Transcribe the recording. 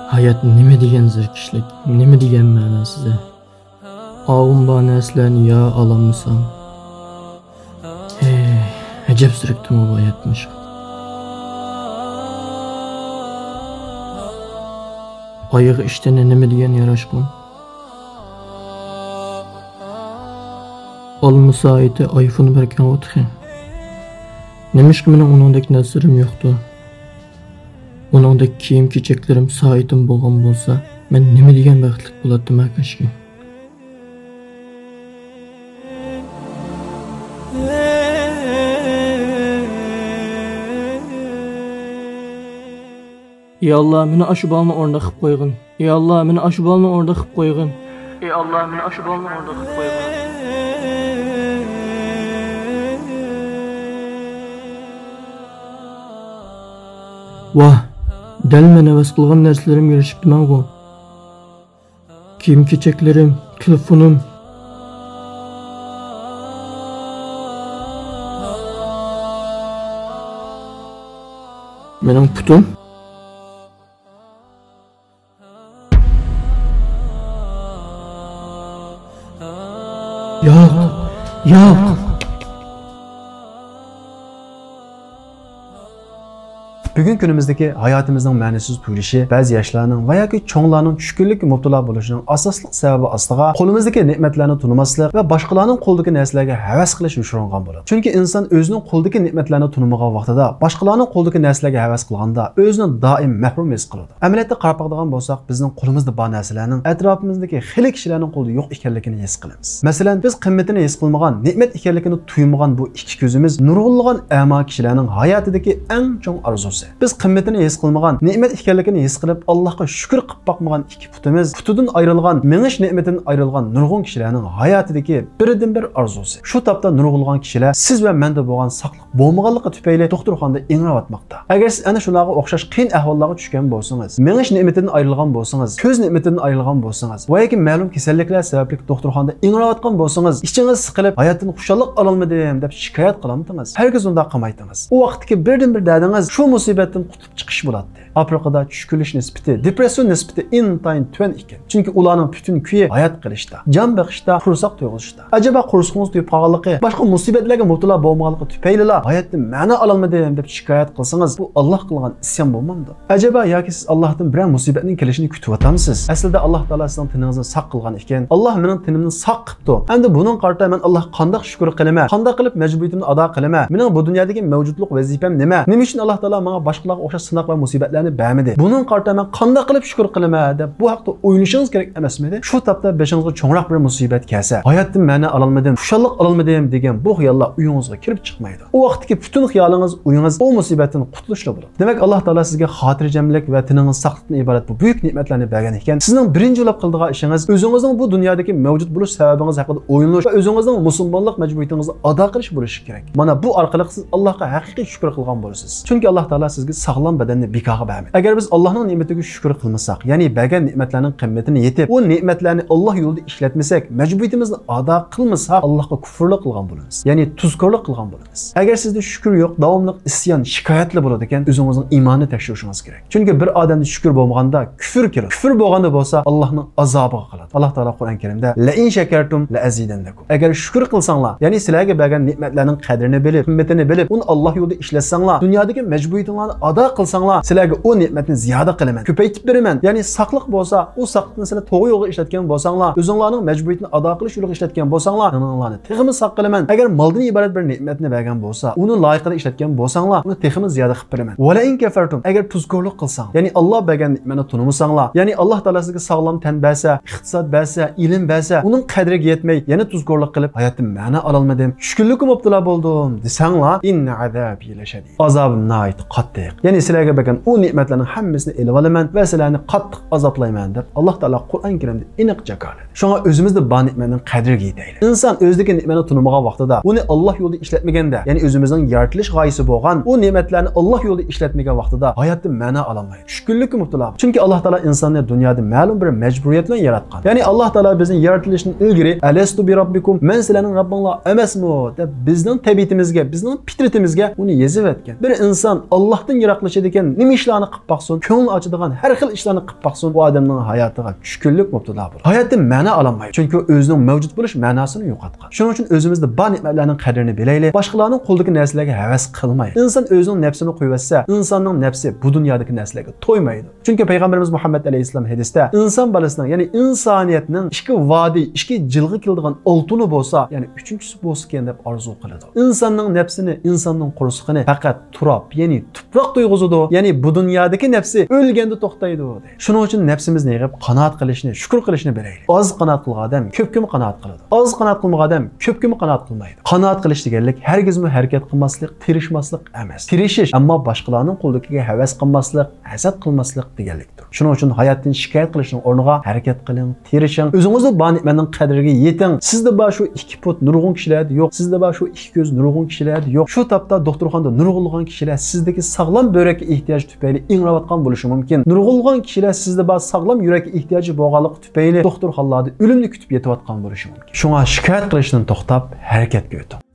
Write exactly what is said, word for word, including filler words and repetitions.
ھايات نېمە دېگەن زېرىكىشلىك، نېمە دېگەن مەنىسىز. ئاۋۇم بار نەرسىلەرنى يا ئالالمىسام. ھەي، ئەجەب زېرىكتىمغۇ بۇ ھاياتتىن شۇ. ئايىغى ئىشتىنى نېمە دېگەن ياراشقۇن. ئالما سائىتى ئايفون باركەنغۇ تېخى. نېمىشقا مېنىڭ ئۇنىڭدەك نەرسىلىرىم يوقتۇ؟ ئۇنىڭدەك كىيىم-كېچەكلىرىم، سائىتىم بولغان بولسا، مەن نېمە دېگەن بەختلىك بولاتتىم ھە كاشكى. يا ئاللا، مېنى ئاشۇ بالىنى ئورۇنداق قىلىپ قويغىن. يا ئاللا، مېنى ئاشۇ بالىنى ئورۇنداق قىلىپ قويغىن. يا ئاللا، مېنى ئاشۇ بالىنى ئورۇنداق قىلىپ قويغىن. ۋاھ، دەل مەن ھەۋەس قىلغان نەرسىلىرىمگە ئېرىشىپتىمەنغۇ. كىيىم-كېچەكلىرىم، تېلېفونۇم. مېنىڭ پۇتۇم. ياق، ياق. بۈگۈنكى كۈنىمىزدىكى ھاياتىمىزنىڭ مەنىسىز تۇيۇلۇشى بەزى ياشلارنىڭ ۋە ياكى چوڭلارنىڭ چۈشكۈنلۈككە مۇپتىلا بولۇشىنىڭ ئاساسلىق سەۋەبى ئاستىغا قولىمىزدىكى نېمەتلەرنى تونۇماسلىق ۋە باشقىلارنىڭ قولىدىكى نەرسىلەرگە ھەۋەس قىلىش يوشۇرۇنغان بولىدۇ. چۈنكى ئىنسان ئۆزىنىڭ قولىدىكى نېمەتلەرنى تونۇمىغان ۋاقتىدا باشقىلارنىڭ قولىدىكى نەرسىلەرگە ھەۋەس قىلغاندا ئۆزىنى دائىم مەھرۇم ھېس قىلىدۇ. ئەمەلىيەتتە قاراپ باقىدىغان بولساق، بىزنىڭ قولىمىزدا بار نەرسىلەرنىڭ ئەتراپىمىزدىكى خېلى كىشىلەرنىڭ قولىدا يوق ئىكەنلىكىنى ھېس قىلىمىز. مەسىلەن، بىز قىممىتىنى ھېس قىلمىغان، نېمەت ئىكەنلىكىنى تۇيمىغان بۇ ئىككى كۆزىمىز نۇرغۇنلىغان ئەما كىشىلەرنىڭ ھاياتىدىكى ئەڭ چوڭ ئارزۇسى. بىز قىممىتىنى ھېس قىلمىغان، نېمەت ئىكەنلىكىنى ھېس قىلىپ، ئاللاھقا شۈكۈر قىلىپ باقمىغان ئىككى پۇتىمىز، پۇتىدىن ئايرىلغان، مېڭىش نېمىتىدىن ئايرىلغان نۇرغۇن كىشىلەرنىڭ ھاياتىدىكى بىردىنبىر ئارزۇسى. شۇ تاپتا نۇرغۇنلىغان كىشىلەر سىز ۋە مەندە بولغان ساقلىق بولمىغانلىقى تۈپەيلى دوختۇرخانىدا ئىڭراۋاتماقتا. ئەگەر سىز ئەنە شۇلارغا ئوخشاش قىيىن ئەھۋاللارغا چۈشكەن بولسىڭىز، مېڭىش نېمىتىدىن ئايرىلغان بولسىڭىز، كۆز نېمىتىدىن ئايرىلغان بولسىڭىز ۋە ياكى مەلۇم كېسەللىكلەر سەۋەبلىك دوختۇرخانىدا ئىڭراۋاتقان بولسىڭىز، ئىچىڭىز سىقىلىپ، ھاياتتىن خۇشاللىق ئالالمىدىم دەپ شىكايەت قىلامتىڭىز؟ ھەرگىز ئۇنداق قىلمايتىڭىز. ئۇ ۋاقىتتىكى بىردىنبىر دەردىڭىز شۇ مۇسىبەتتىن قۇتۇلۇپ چىقىش بولاتتى. ئافرىقىدا چۈشكۈنلىشىش نىسبىتى، دېپرېسسىيە نىسبىتى ئىنتايىن تۆۋەن ئىكەن. چۈنكى ئۇلارنىڭ پۈتۈن كۈيى ھايات قېلىشتا، جان بېقىشتا، قورساق تويغۇزۇشتا. ئەجەبا قورسىقىڭىز تويۇپ قالغانلىقى، باشقا مۇسىبەتلەرگە مۇپتىلا بولمىغانلىقى تۈپەيلىلا ھاياتتىن مەنە ئالالمىدىم دەپ شىكايەت قىلسىڭىز، بۇ ئاللاھ قىلغان ئىسيان بولمامدۇ؟ ئەجەبا ياكى سىز ئاللاھتىن بىرەر مۇسىبەتنىڭ كېلىشىنى كۈتۈۋاتامسىز؟ ئەسلىدە ئاللاھ تائالا سىزنىڭ تېنىڭىزنى ساق قىلغان ئىكەن. ئاللاھ مېنىڭ تېنىمنى ساق قىپتۇ. ئەمدى بۇنىڭغا قارىتا مەن ئاللاھقا قانداق شۈكۈر قىلىمەن؟ قانداق قىلىپ مەجبۇرىيىتىمنى ئادا قىلىمەن؟ مېنىڭ بۇ دۇنيادىكى مەۋجۇتلۇق ۋەزىپەم نېمە؟ نېمە ئۈچۈن ئاللاھ تائالا ماڭا باشقىلارغا ئوخشاش سىناق ۋە مۇسىبەتلەرنى بەرمىدى؟ بۇنىڭغا قارىتا مەن قانداق قىلىپ شۈكۈر قىلىمەن دەپ بۇ ھەقتە ئويلىشىڭىز كېرەك ئەمەسمىدى؟ شۇ تاپتا بېشىڭىزغا چوڭراق بىر مۇسىبەت كەلسە، ھاياتتىن مەنە ئالالمىدىم، خۇشاللىق ئالالمىدىم دېگەن بۇ خىياللار ئويىڭىزغا كىرىپ چىقمايدۇ. ئۇ ۋاقىتتىكى پۈتۈن خىيالىڭىز، ئويىڭىز ئۇ مۇسىبەتتىن قۇتۇلۇشلا بولىدۇ. دېمەك، ئاللاھ تائالا سىزگە خاتىرجەملىك ۋە تېنىڭىز ساقلىقتىن ئىبارەت بۇ بۈيۈك نېمەتلەرنى بەرگەن ئىكەن، سىزنىڭ بىرىنچى بولۇپ قىلىدىغان ئىشىڭىز ئۆزىڭىزنىڭ بۇ دۇنيادىكى مەۋجۇت بولۇش سەۋەبىڭىز ھەققىدە ئويلىنىش ۋە ئۆزىڭىزنىڭ مۇسۇلمانلىق مەجبۇرىيىتىڭىزنى ئادا قىلىش بولۇشى كېرەك. مانا بۇ ئارقىلىق سىز ئاللاھقا ھەقىقىي شۈكۈر قىلغان بولىسىز. چۈنكى ئاللاھ تائالا سىزگە ساغلام بەدەننى بىكارغا بەرمىدى. ئەگەر بىز ئاللاھنىڭ نېمىتىگە شۈكۈر قىلمىساق، يەنى بەرگەن نېمەتلەرنىڭ قىممىتىنى يېتىپ، ئۇ نېمەتلەرنى ئاللاھ يولىدا ئىشلەتمىسەك، مەجبۇرىيىتىمىزنى ئادا قىلمىساق، ئاللاھقا كۇفرلۇق قىلغان بولىمىز. يەنى تۇزكورلۇق قىلغان بولىمىز. ئەگەر سىزدە شۈكۈر يوق، داۋاملىق ئىسيان، شىكايەتلا بولىدىكەن، ئۆزىڭىزنىڭ ئىمانىنى تەكشۈرۈشىڭىز كېرەك. چۈنكى بىر ئادەمدە شۈكۈر بولمىغاندا كۈفۈر كېلىدۇ. كۈفۈر بولغاندا بولسا ئاللاھنىڭ ئازابىغا قالىدۇ. ئاللاھ تائالا قۇرئان كەرىمدە، لَئِن شَكَرْتُمْ لَأَزِيدَنَّكُمْ. ئەگەر شۈكۈر قىلساڭلار، يەنى سىلەرگە بەرگەن نېمەتلەرنىڭ قەدرىنى بىلىپ، قىممىتىنى بىلىپ، ئۇنى ئاللاھ يولىدا ئىشلەتسەڭلار، دۇنيادىكى مەجبۇرىيىتىڭلارنى ئادا قىلساڭلار، سىلەرگە ئۇ نېمەتنى زىيادە قىلىمەن، كۆپەيتىپ بېرىمەن. يەنى ساقلىق بولسا، ئۇ ساقلىقنى سىلەر توغرا يولغا ئىشلەتكەن بولساڭلار، ئۆزۈڭلارنىڭ مەجبۇرىيىتىنى ئادا قىلىش يولىغا ئىشلەتكەن بولساڭلار، تېنىڭلارنى تېخىمۇ ساق قىلىمەن. ئەگەر مالدىن ئىبارەت بىر نېمەتنى بەرگەن بولسا، ئۇنى لايىقىدا ئىشلەتكەن بولساڭلار، ئۇنى تېخىمۇ زىيادە قىلىپ بېرىمەن. وَلَئِن كَفَرْتُمْ، ئەگەر تۇزكورلۇق قىلساڭ، يەنى ئاللاھ بەرگەن نېمەتنى تونۇمىساڭلار، يەنى ئاللاھ تائالا سىزگە ساغلام تەن بەرسە، ئىقتىساد بەرسە، ئىلىم بەرسە، ئۇنىڭ قەدرىگە يەتمەي، يەنە تۇزكورلۇق قىلىپ، ھاياتتىن مەنە ئالالمىدىم، چۈشكۈنلۈككە مۇپتىلا بولدۇم دېسەڭلار، إِنَّ عَذَابِي لَشَدِيدٌ. ئازابىم ناھايىتى قاتتىق. يەنى سىلەرگە بەرگەن ئۇ نېمەتلەرنىڭ ھەممىسىنى ئېلىۋالىمەن ۋە سىلەرنى قاتتىق ئازابلايمەن دەپ ئاللاھ تائالا قۇرئان كەرىمدە ئېنىق جاكارلىدى. شۇڭا ئۆزىمىزدە بار نېمەتنىڭ قەدرىگە يېتەيلى. ئىنسان ئۆزىدىكى نېمەتنى تونۇمىغان ۋاقتىدا، ئۇنى ئاللاھ يولىدا ئىشلەتمىگەندە، يەنى ئۆزىمىزنىڭ يارىتىلىش غايىسى بولغان ئۇ نېمەتلەرنى ئاللاھ يولىدا ئىشلەتمىگەن ۋاقتىدا ھاياتتىن مەنە ئالالمايدۇ. چۈشكۈنلۈككە مۇپتىلا. چۈنكى ئاللاھ تائالا ئىنساننى دۇنيادا مەلۇم بىر مەجبۇرىيەت بىلەن ياراتقان. يەنى ئاللاھ تائالا بىزنى يارىتىلىشتىن ئىلگىرى، «ئەلەستۇ بىرەببىكۇم، مەن سىلەرنىڭ رەببىڭلار ئەمەسمۇ؟» دەپ بىزنىڭ تەبىئىتىمىزگە، بىزنىڭ پىترىتىمىزگە ئۇنى يېزىۋەتكەن. بىر ئىنسان ئاللاھ ھەقتىن يىراقلىشىدىكەن، نېمە ئىشلارنى قىلىپ باقسۇن، كۆڭلىنى ئاچىدىغان ھەر خىل ئىشلارنى قىلىپ باقسۇن، ئۇ ئادەمنىڭ ھاياتىغا چۈشكۈنلۈك مۇپتىلا بولىدۇ. ھاياتتىن مەنە ئالالمايدۇ، چۈنكى ئۇ ئۆزىنىڭ مەۋجۇت بولۇش مەناسىنى يوقاتقان. شۇنىڭ ئۈچۈن ئۆزىمىزدە بار نېمەتلەرنىڭ قەدرىنى بىلەيلى، باشقىلارنىڭ قولىدىكى نەرسىلەرگە ھەۋەس قىلمايلى. ئىنسان ئۆزىنىڭ نەپسىنى قويۇۋەتسە، ئىنساننىڭ نەپسى بۇ دۇنيادىكى نەرسىلەرگە تويمايدۇ. چۈنكى پەيغەمبىرىمىز مۇھەممەد ئەلەيھىسسالام ھەدىستە، ئىنسان بالىسىنىڭ، يەنى ئىنسانىيەتنىڭ ئىككى ۋادى، ئىككى جىلغا كېلىدىغان ئالتۇنى بولسا، يەنى ئۈچىنچىسى بولسىكەن دەپ ئارزۇ قىلىدۇ. ئىنساننىڭ نەپسىنى، ئىنساننىڭ قورسىقىنى پەقەت تۇراپ، يەنى تۇپراق تويغۇزىدۇ. يەنى بۇ دۇنيادىكى نەپسى ئۆلگەندە توختايدۇ، دەيدۇ. شۇنىڭ ئۈچۈن نەپسىمىزنى يىغىپ، قانائەت قىلىشنى، شۈكۈر قىلىشنى بىلەيلى. ئاز قانائەت قىلغان ئادەم كۆپكىمۇ قانائەت قىلىدۇ. ئاز قانائەت قىلمىغان ئادەم كۆپكىمۇ قانائەت قىلمايدۇ. قانائەت قىلىش دېگەنلىك ھەرگىزمۇ ھەرىكەت قىلماسلىق، تىرىشماسلىق ئەمەس. تىرىشىش، ئەمما باشقىلارنىڭ قولىدىكىگە ھەۋەس قىلماسلىق، ھەسەت قىلماسلىق دېگەنلىكتۇر. شۇنىڭ ئۈچۈن ھاياتتىن شىكايەت قىلىشنىڭ ئورنىغا ھەرىكەت قىلىڭ، تىرىشىڭ. ئۆزىڭىزدە بار نېمەتنىڭ قەدرىگە يېتىڭ. سىزدە بار شۇ ئىككى پۇت نۇرغۇن كىشىلەردە يوق. سىزدە بار شۇ ئىككى كۆز نۇرغۇن كىشىلەردە يوق. شۇ تاپتا دوختۇرخانىدا نۇرغۇنلىغان كىشىلەر سىزدىكى ساغلام بۆرەككە ئېھتىياجى تۈپەيلى ئىڭراۋاتقان بولۇشى مۇمكىن. نۇرغۇنلىغان كىشىلەر سىزدە بار ساغلام يۈرەككە ئېھتىياجى بولغانلىقى تۈپەيلى دوختۇرخانىلاردا ئۆلۈمنى كۈتۈپ يېتىۋاتقان بولۇشى مۇمكىن. شۇڭا شىكايەت قىلىشتىن توختاپ، ھەرىكەتكە ئۆتۈڭ.